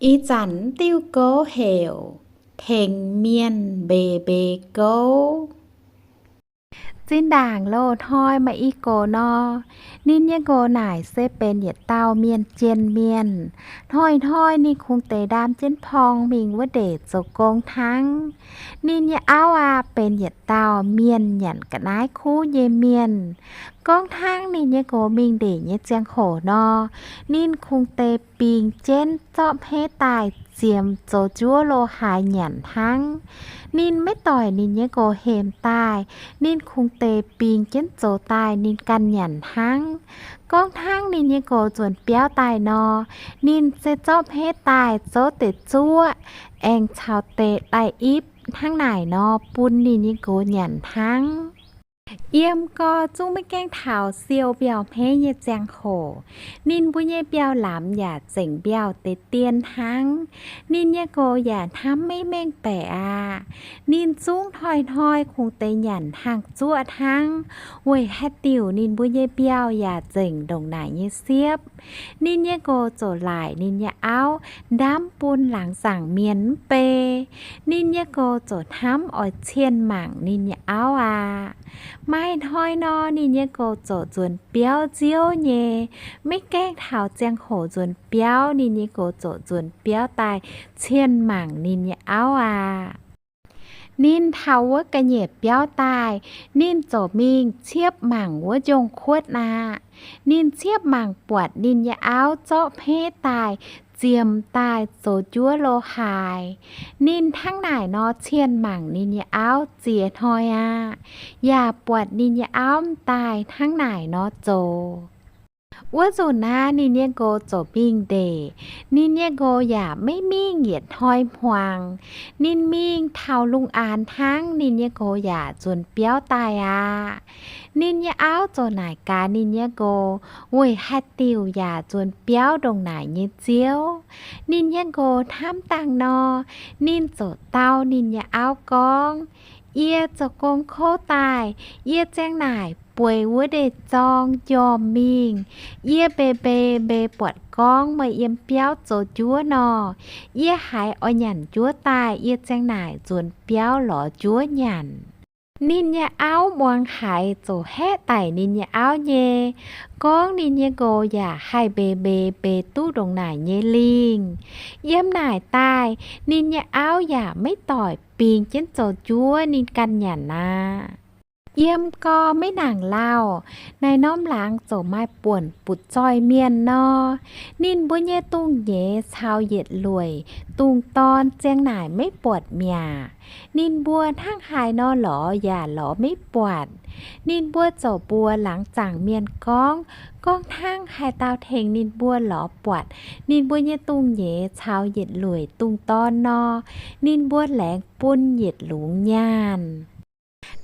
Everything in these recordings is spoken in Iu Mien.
Ih zanc diuh gouv heuc Tengx Mienh Mbeix Mbeix Gouv. Zinh ndaangc loz-hnoi maaih i gox nor, ninh nyei nqox naaic se benx yietc dauh mienh jien mienh. Hnoi-hnoi ninh kungx deix ndaam jienv porng mingh wuov ndeic zoux gong hnangv. Ninh nyei auv aah, benx yietc dauh mienh nyanc ga'naaiv kuv nyei mienh. Gorngv hnangv ninh nyei nqox mingh ndeic nyei ziangh hoc nor, ninh kungx deix bingx jienv zorqv hmeiv daaih ziemx zoux njuov lo haaix nyanc hnangv. Ninh maiv doic ninh nyei nqox hemx daaih, ninh kungx deix bingx jienv zoux daaih ninh ganh nyanc hnangv. Gorngv hnangv ninh nyei nqox nzuonx biauv daaih nor, ninh se zorqv hmeiv daaih zouv deix zuoqv, aengx caux deix lai-ipv hnangv naaic nor bun ninh nyei nqox nyanc hnangv. Yiem gau zungv maiv gaengh taux siou mbiauh hmeiv nyei ziangh hoc, ninh mbuo nyei mbiauh lamz yaac zengc mbiauh deix dien hnangv. Ninh nyei nqox yaac hnamv maiv mengh baeqc aqv. Ninh zungv hnoi-hnoi kungx deix nyanc hnaangx zuoqv hnangv. Weic haaix diuc ninh mbuo nyei mbiauh yaac nzengc ndongc naaic nyei siepv? Ninh nyei nqox ziouc laaic ninh nyei auv ndamv bun laangz zaangc mienh mv bei. Ninh nyei nqox ziouc hnamv oix cien mangc ninh nyei auv aqv. Maaih hnoi nor, ninh nyei nqox ziouc nzuonx biauv nziouv nyei. Maiv gaengh taux ziangh hoc nzuonx biauv, ninh nyei nqox ziouc nzuonx biauv daaih cien mangc ninh nyei auv aqv. Ninh taux wuov ga'nyiec biauv daaih, ninh ziouc mingh ciepv mangc wuov njongh kuotv aqv. Ninh ciepv mangc buatc ninh nyei auv zorqv hmeiv daaih ziemx daaih zoux njuov lo haaix. Ninh hnangv naaic nor cien mangc ninh nyei auv ziex hnoi aqv, yaac buatc ninh nyei auv m'daaih hnangv naaic nor zoux. Wuov nzunc naaiv ninh nyei nqox ziouc mingh ndeic. Ninh nyei nqox yaac maiv mingh yietc hnoi hmuangx. Ninh mingh taux lungh aanx hnangv, ninh nyei nqox yaac nzuonx biauv daaih aqv. Ninh nyei auv ziouc naaic gaax ninh nyei nqox, weic haaix diuc yaac nzuonx biauv ndongc naaic nyei ziouv. Ninh nyei nqox hnamv dangh nor, ninh ziouc dau ninh nyei auv gorngv, Yie zoux gong kouv daaih, yie ziang naaic bueix wuov ndeic-zorng njormh mingh. Yie mbeix mbeix mbeix buatc gorngv meih yiem biauv zoux njuov nor, yie haiz oix nyanc njuov daaih, yie ziang naaic nzuonx biauv lorz njuov nyanc. Ninh nyei auv muangx haiz ziouc haeqv daic ninh nyei auv nyei, gorngv ninh nyei nqox yaac haih mbeix mbeix mbeix duqv ndongc naaic nyei lingh. Yiem naaic daaih, ninh nyei auv yaac maiv doic bingx jienv zoux njuov ninh ganh nyanc aqv. Yiem gau maiv nangc lauh, naaiv norm laangz ziouc maaih buonc butv-zoih mienh nor. Ninh mbuo nyei dungz nyeiz caux yietc lueic dungz dorn ziang naaic maiv buatc mi'aqv. Ninh mbuo hnangv haaix nor lorz yaac lorz maiv buatc. Ninh mbuo ziouc mbuox laangz zaangc mienh gorngv, gorngv hnangv haaix dauh tengx ninh mbuo lorz buatc ninh mbuo nyei dungz nyeiz caux yietc lueic dungz dorn nor, ninh mbuo laengz bun yietc lungz nyaanh.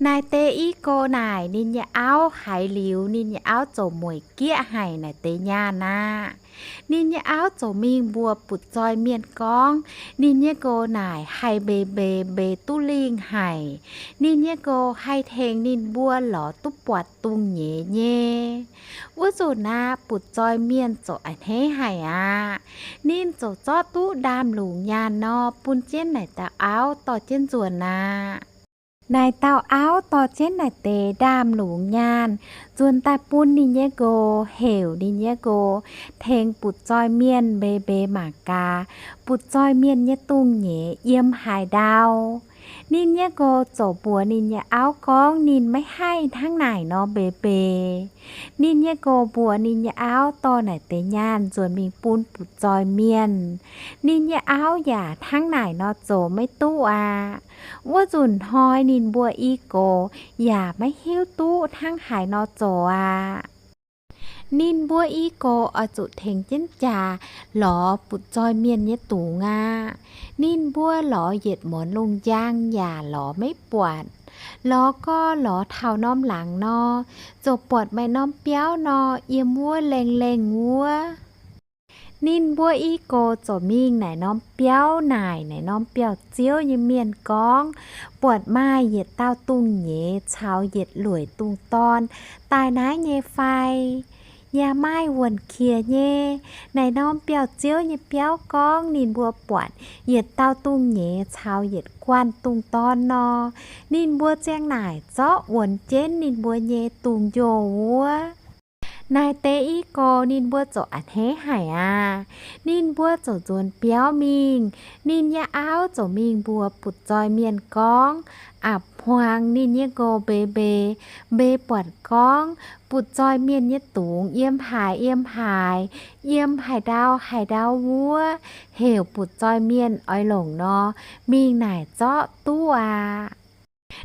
Naaiv deix i gox naaic ninh nyei auv haiz liuz, ninh nyei auv ziouc mueic gieqv haic naaiv deix nyaanh aqv. Ninh nyei auv ziouc mingh mbuox butv-zoih mienh gorngv, ninh nyei nqox naaic haih mbeix mbeix mbeix duqv lingh haic. Ninh nyei nqox haih tengx ninh mbuo lorz duqv buatc dungz nyeiz nyei. Wuov nzunc naaiv butv-zoih mienh ziouc a'hneiv haic aqv. Ninh ziouc zorqv duqv ndaamv-lungc nyaanh nor bun jienv naaiv dauh auv dorh jienv nzuonx aqv. Naaiv dauh auv dorh jienv naaiv deix ndaamv-lungc nyaanh nzuonx daaih bun ninh nyei nqox, heuc ninh nyei nqox tengx butv-zoih mienh mbeix mbeix mangc gaax butv-zoih mienh nyei dungz nyeiz yiem haaix ndau. Ninh nyei nqox ziouc mbuox ninh nyei auv gorngv ninh maiv haih hnangv naaic nor mbeix mbeix. Ninh nyei nqox mbuox ninh nyei auv dorh naaic deix nyaanh nzuonx mingh bun butv-zoih mienh. Ninh nyei auv yaac hnangv naaic nor zoux maiv duqv aqv. Wuov nzunc hnoi ninh mbuo i gox yaac maiv hiuv duqv hnangv haaix nor zoux aqv. Ninh mbuo i gox oix zuqc tengx jienv jaax lorz butv-zoih mienh nyei dungz aqv. Ninh mbuo lorz yietc muonz lungh njang yaac lorz maiv buatc. Lorz gau lorz taux norm laangz nor, ziouc buatc maaih norm biauv nor, yiem wuov lengh lengh wuov. Ninh mbuo i gox ziouc mingh naaic norm biauv naaic naaic norm biauv-ziouv nyei mienh gorngv, buatc maaih yietc dauh dungz nyeiz caux yietc lueic dungz dorn daaih naaiv nyei fai? yaac maaih wuonc qiex nyei. Naaic norm biauv-ziouv nyei biauv gorngv ninh mbuo buatc yietc dauh dungz-nyeiz caux yietc guanh dungz-dorn nor, ninh mbuo ziang naaic zorqv wuonx jienv ninh mbuo nyei dungz-njoh wuov. Naaic deix i gorx ninh mbuo ziouc a'hneiv haic aqv. Ninh mbuo ziouc nzuonx biauv mingh. Ninh nyei auv ziouc mingh mbuox butv-zoih mienh gorngv, apc hmuangx ninh nyei nqox mbeix mbeix, mbeix buatc gorngv butv-zoih mienh nyei dungz yiem haaix yiem haaix, yiem haaix ndau haaix ndau wuov, heuc butv-zoih mienh oix longc nor, mingh naaic zorqv duqv aqv.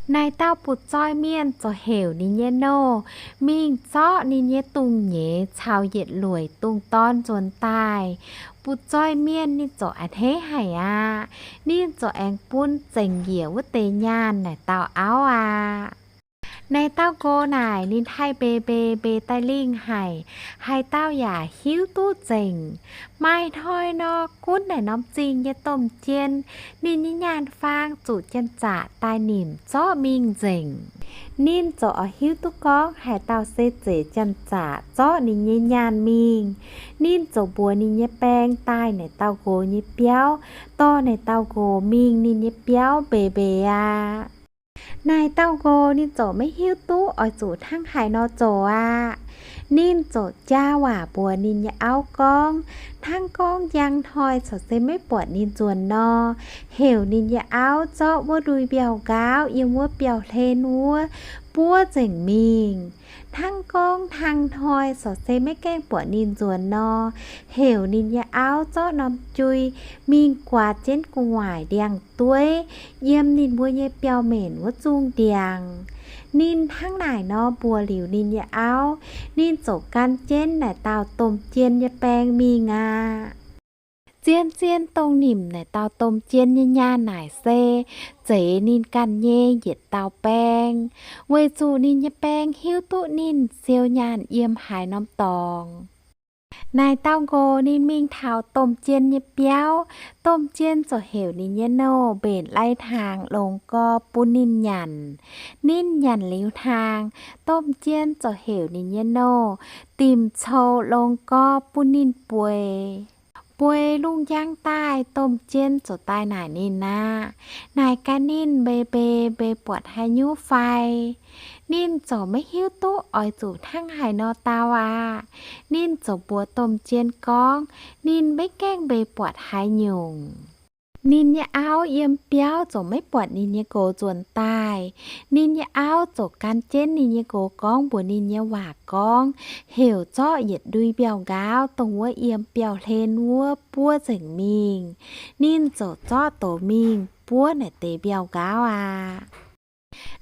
Naaic dauh butv-zoih mienh ziouc heuc ninh nyei nouh mingh zorqv ninh nyei dungz-nyeiz caux yietc lueic dungz-dorn nzuonx daaih. Butv-zoih mienh ninh ziouc a'hneiv haic aqv. Ninh ziouc aengx bun zengc njiec wuov deix nyaanh naaic dauh auv aqv. Naaic dauh nqox naaic ninh haih mbeix mbeix mbeix daaih lingh haic. Haaix dauh yaac hiuv duqv nzengc. Maaih hnoi nor, gunv naaic norm zingh nyei domh jien, ninh nyei nyaanh faang zuqc janx-zaqc daaih nimc zorqv mingh nzengc. Ninh ziouc oix hiuv duqv gorngv haaix dauh se zeiz janx-zaqc zorqv ninh nyei nyaanh mingh. Ninh ziouc mbuox ninh nyei baeng daaih naaic dauh nqox nyei biauv, dorh naaic dauh nqox mingh ninh nyei biauv mbeix mbeix aqv. Naaic dauh nqox ninh ziouc maiv hiuv duqv oix zuqc hnangv haaix nor zoux aqv. Ninh ziouc jaa waac mbuox ninh nyei auv gorngv, hnangv gorngv njang hnoi caux se maiv buatc ninh nzuonx nor, heuc ninh nyei auv zorqv wuov ndui mbiauh nqaauv yiem wuov biauv-hlen wuov buov nzengc mingh. Hnangv gorngv hnangv hnoi caux se maiv gaengh buatc ninh nzuonx nor, heuc ninh nyei auv zorqv norm jui mingh guaax jienv gu'nguaaic ndiangx-dueiv yiem ninh mbuo nyei biauv-menc wuov zungh ndiangx. Ninh hnangv naaic nor mbuox liuz ninh nyei auv, ninh ziouc gan jienv naaic dauh domh jien nyei baeng mingh aqv. Zien-zien dongh nimc naaic dauh domh jien nyei nyaanh naaic se zeiz ninh ganh nyei yietc dauh baeng, weic zuqc ninh nyei baeng hiuv duqv ninh siou nyaanh yiem haaix norm dorngx. Naaic dauh nqox ninh mingh taux domh jien nyei biauv. Domh jien ziouc heuc ninh nyei nouh mbenc lai-hnaangx longx gorx bun ninh nyanc. Ninh nyanc liuz hnaangx, domh jien ziouc heuc ninh nyei nouh dimc cou longx gorx bun ninh bueix. Bueix lungh njang daaih, domh jien ziouc daaih naaic ninh aqv. Naaic gaax ninh, Mbeix mbeix, mbeix buatc haaix nyungc fai? Ninh ziouc maiv hiuv duqv oix zuqc hnangv haaix nor dau aqv. Ninh ziouc mbuox domh jien gorngv ninh maiv gaengh mbeix buatc haaix nyungc. Ninh nyei auv yiem biauv ziouc maiv buatc ninh nyei nqox nzuonx daaih. Ninh nyei auv ziouc gan jienv ninh nyei nqox gorngv mbuox ninh nyei waac gorngv, heuc zorqv yietc ndui mbiauh nqaauv dongh wuov yiem biauv-hlen wuov buov nzengc mingh. Ninh ziouc zorqv douz mingh buov naaic deix mbiauh nqaauv aqv.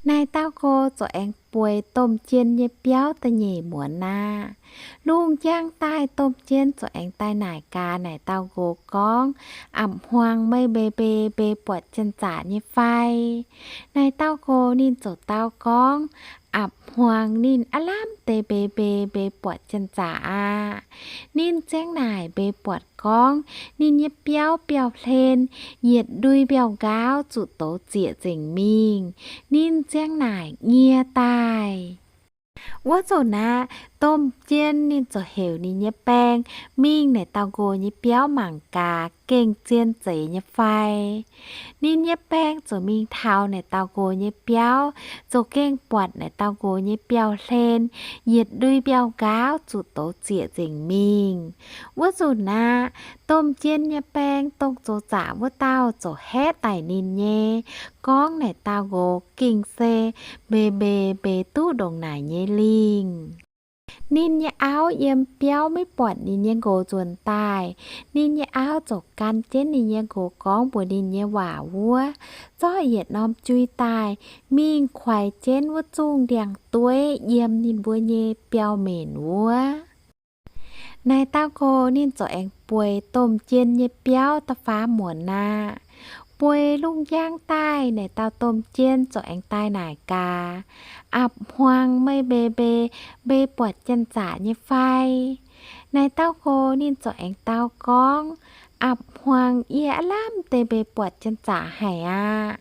Naaic dauh nqox ziouc aengx bueix domh jien nyei biauv da'nyeic muonz aqv. Lungh njang daaih domh jien ziouc aengx daaih naaic gaax naaic dauh nqox gorngv, Apc hmuangx meih mbeix mbeix mbeix buatc janx-zaqc nyei fai? Naaic dauh nqox ninh ziouc dau gorngv, Apc hmuangx ninh aav lamh deix mbeix mbeix mbeix buatc janx-zaqc aqv. Ninh ziang naaic mbeix buatc gorngv ninh nyei biauv biauv-hlen yietc ndui mbiauh nqaauv zuqc douz zieqc nzengc mingh. Ninh ziang naaic nyie daaih. Wuov nzunc aqv, domh jien ninh ziouc heuc ninh nyei baeng mingh naaic dauh nqox nyei biauv mangc gaax gengh zien zeiz nyei fai. Ninh nyei baeng ziouc mingh taux naaic dauh nqox nyei biauv, ziouc gengh buatc naaic dauh nqox nyei biauv-hlen yietc ndui mbiauh nqaauv zuqc douz zieqc nzengc mingh. Wuov nzunc aqv, domh jien nyei baeng dongh zoux zaqc wuov dauh ziouc haeqv daic ninh nyei, gorngv naaic dauh nqox gengh se mbeix mbeix mbeix duqv ndongc naaic nyei lingh. Ninh nyei auv yiem biauv maiv buatc ninh nyei nqox nzuonx daaih. Ninh nyei auv ziouc gan jienv ninh nyei nqox gorngv mbuox ninh nyei waac wuov, zorqv yietc norm jui daaih mingh kuaix jienv wuov zungh ndiangx-dueiv yiem ninh mbuo nyei biauv-menc wuov. Naaic dauh nqox ninh ziouc aengx bueix domh jien nyei biauv da'faam muonz aqv. Bueix lungh njang daaih, naaic dauh domh jien ziouc aengx daaih naaic gaax, Apc hmuangx meih mbeix mbeix mbeix buatc janx-zaqc nyei fai? Naaic dauh nqox ninh ziouc aengx dau gorngv, Apc hmuangx yie aav lamh deix mbeix buatc janx-zaqc haic aqv.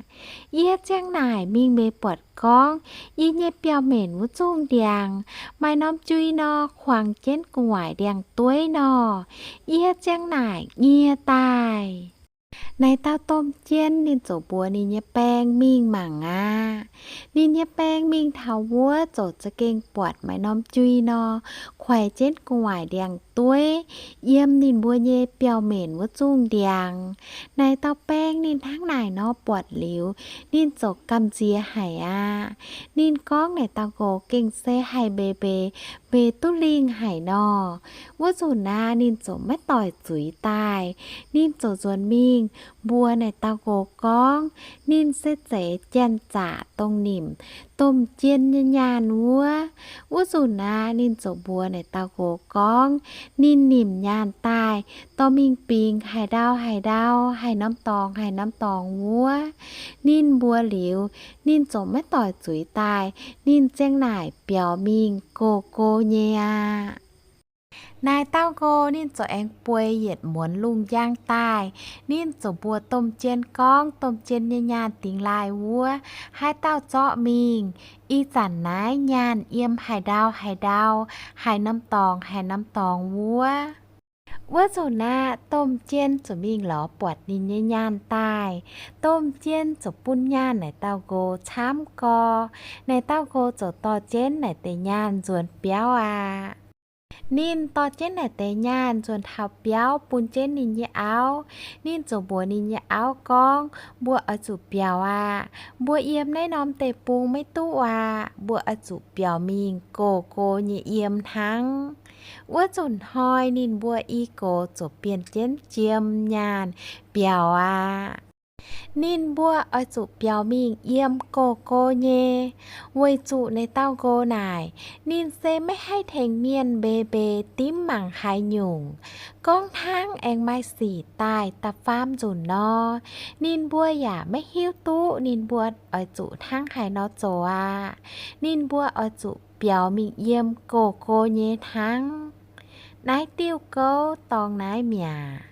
Yie ziang naaic mingh mbeix buatc gorngv, yie nyei biauv-menc wuov zungh ndiangx maaih norm jui nor, kuangx jienv gu'nguaaic ndiangx-dueiv nor. Yie ziang naaic nyie daaih. Naaic dauh domh jien ninh ziouc mbuox ninh nyei baeng mingh mangc aqv. Ninh nyei baeng mingh taux wuov ziouc za'gengh buatc maaih norm jui nor, kuaix jienv gu'nguaaic ndiangx-dueiv yiem ninh mbuo nyei biauv-menc wuov zungh ndiangx. Naaic dauh baeng ninh hnangv naaic nor buatc liuz, ninh ziouc gamh nziex haic aqv. Ninh gorngv naaic dauh nqox gengh se haih mbeix mbeix, mbeix duqv lingh haic nor. Wuov nzunc aqv, ninh ziouc maiv doic zuiz daaih. Ninh ziouc nzuonx mingh mbuox naaic dauh nqox gorngv, ninh se zeiz janx-zaqc dongh nimc domh jien nyei nyaanh wuov. Wuov nzunc aqv, ninh ziouc mbuox naaic dauh nqox gorngv, ninh nimc nyaanh daaih dorh mingh bingx haaix ndau haaix ndau, haaix norm dorngx haaix norm dorngx wuov. Ninh mbuox liuz, ninh ziouc maiv doic zuiz daaih. Ninh ziang naaic biaux mingh go go nyei aqv. Naaic dauh nqox ninh ziouc aengx bueix yietc muonz lungh njang daaih. Ninh ziouc mbuox domh jien gorngv, domh jien nyei nyaanh dingx laaih wuov, haaix dauh zorqv mingh. Ih zanc naaiv nyaanh yiem haaix ndau haaix ndau, haaix norm dorngx haaix norm dorngx wuov. Wuov nzunc aqv, domh jien ziouc mingh lorz buatc ninh nyei nyaanh daaih. Domh jien ziouc bun nyaanh naaic dauh nqox camv gorx. Naaic dauh nqox ziouc dorh jienv naaic deix nyaanh nzuonx biauv aqv. Ninh dorh jienv naaic deix nyaanh nzuonx taux biauv bun jienv ninh nyei auv. Ninh ziouc mbuox ninh nyei auv gorngv, mbuo oix zuqc biaux aqv. Mbuo yiem naaiv norm deic-bung maiv duqv aqv. Mbuo oix zuqc biaux mingh go go nyei yiem hnangv. Wuov nzunc hnoi ninh mbuo i gox ziouc bienh jienv jiem nyaanh biaux aqv. Ninh mbuo oix zuqc biaux mingh yiem go go nyei, weic zuqc naaic dauh nqox naaic, ninh se maiv haih tengx mienh mbeix mbeix dimv mangc haaix nyungc. Gorngv hnangv aengx maaih sic daaih da'faam nzunc nor, ninh mbuo yaac maiv hiuv duqv ninh mbuo oix zuqc hnangv haaix nor zoux aqv. Ninh mbuo oix zuqc biaux mingh yiem go go nyei hnangv. Naaiv diuh gouv dorngx naaiv mi'aqv.